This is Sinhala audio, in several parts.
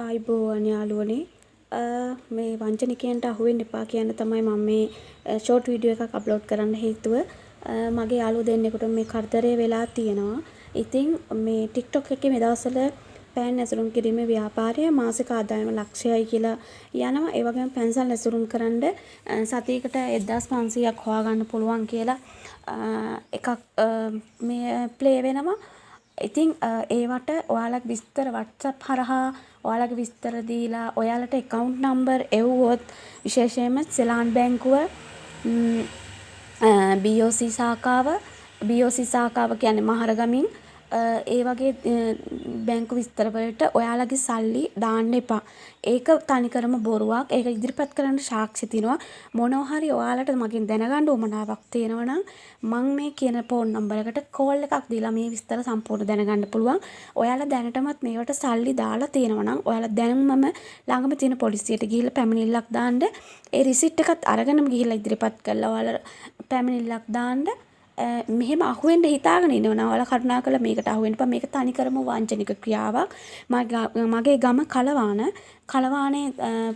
ආයුබෝවන් යාළුවනේ. මේ වංචනිකයන්ට අහුවෙන්න එපා කියන්න තමයි මම මේ ෂෝට් වීඩියෝ එකක් අප්ලෝඩ් කරන්න හේතුව. මගේ යාළුවෝ දෙන්නෙකුට මේ කරදරය වෙලා තියෙනවා. ඉතින් මේ ටික්ටොක් එකේ මේ දවස්වල පෑන් ඇසුරුම් කිරීමේ ව්‍යාපාරය මාසික ආදායම ලක්ෂයයි කියලා යනවා. ඒ වගේම පැන්සල් ඇසුරුම් කරන්න සතියකට 1500ක් හොයාගන්න පුළුවන් කියලා එකක් මේ ප්ලේ වෙනවා. ඉතින් ඒවට ඔයාලගේ විස්තර WhatsApp හරහා ඔයාලගේ විස්තර දීලා ඔයාලට ඇකවුන්ට් නම්බර් එව්වොත්, විශේෂයෙන්ම සෙලාන් බැංකුව BOC ශාඛාව, BOC ශාඛාව කියන්නේ මහරගමින්, ඒ වගේ බැංකු විස්තර වලට ඔයාලගේ සල්ලි දාන්න එපා. ඒක තනිකරම බොරුවක්. ඒක ඉදිරිපත් කරන්න සාක්ෂි තියෙනවා. මොනවා හරි ඔයාලට මගෙන් දැනගන්න උවමනාවක් තියෙනවා නම් මං මේ කියන ෆෝන් නම්බර් එකට කෝල් එකක් දීලා මේ විස්තර සම්පූර්ණ දැනගන්න පුළුවන්. ඔයාලා දැනටමත් මේවට සල්ලි දාලා තියෙනවා නම් ඔයාලා දැන්මම ළඟම තියෙන පොලිසියට ගිහිල්ලා පැමිණිල්ලක් දාන්න. ඒ රිසිට් එකත් අරගෙනම ගිහිල්ලා ඉදිරිපත් කරලා ඔයාලා පැමිණිල්ලක් දාන්න. මෙහෙම අහුවෙන්න හිතාගෙන ඉන්නවා නම් ඔයාලා කරුණාකරලා මේකට අහු වෙන්න එපා. මේක තනිකරම වංචනික ක්‍රියාවක්. මගේ ගම කලවාන. කලවානේ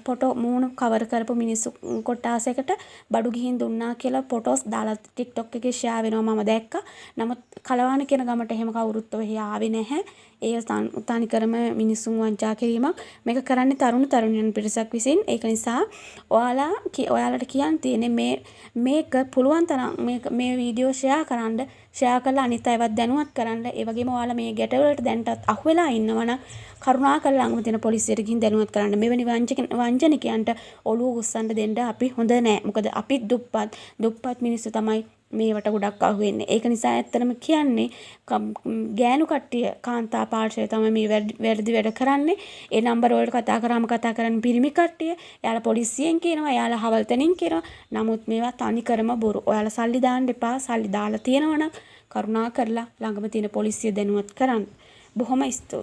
ෆොටෝ මූණ කවර් කරපු මිනිස්සු කොට්ටාසයකට බඩු ගිහින් දුන්නා කියලා ෆොටෝස් දාලා ටික්ටොක් එකේ ෂෙයා වෙනවා මම දැක්කා. නමුත් කලවාන කියන ගමට එහෙම කවුරුත් ඔහෙ ආවේ නැහැ. ඒ තනිකරම මිනිස්සුන් වංචා කිරීමක්. මේක කරන්නේ තරුණ තරුණියන් පිරිසක් විසින්. ඒක නිසා ඔයාලට කියන්න තියෙන්නේ මේක පුළුවන් තරම් මේ වීඩියෝ ෂෙයා කරන්න. ෂෙයා කරලා අනිත් අයවත් දැනුවත් කරන්න. ඒ වගේම ඔයාලා මේ ගැටලුවලට දැනටත් අහු වෙලා ඉන්නවා නම් කරුණාකරලා ළඟම තියෙන පොලිසියට ගිහින් දැනුවත් කරන්න. මෙවැනි වංචනිකයන්ට ඔළුව උස්සන්න දෙන්න අපි හොඳ නෑ. මොකද අපිත් දුප්පත්. දුප්පත් මිනිස්සු තමයි මේවට ගොඩක් අහු වෙන්නේ. ඒක නිසා ඇත්තටම කියන්නේ ගෑනු කට්ටිය, කාන්තා පාර්ශවය තමයි මේ වැරදි වැඩ කරන්නේ. ඒ නම්බර වලට කතා කරාම කතා කරන්නේ පිරිමි කට්ටිය. එයාලා පොලිසියෙන් කියනවා. එයාලා අහවල් තැනින් කියනවා. නමුත් මේවා තනිකරම බොරු. ඔයාලා සල්ලි දාන්න එපා. සල්ලි දාලා තියෙනවා නම් කරුණා කරලා ළඟම තියෙන පොලිසිය දැනුවත් කරන්න. බොහොම ස්තුතියි.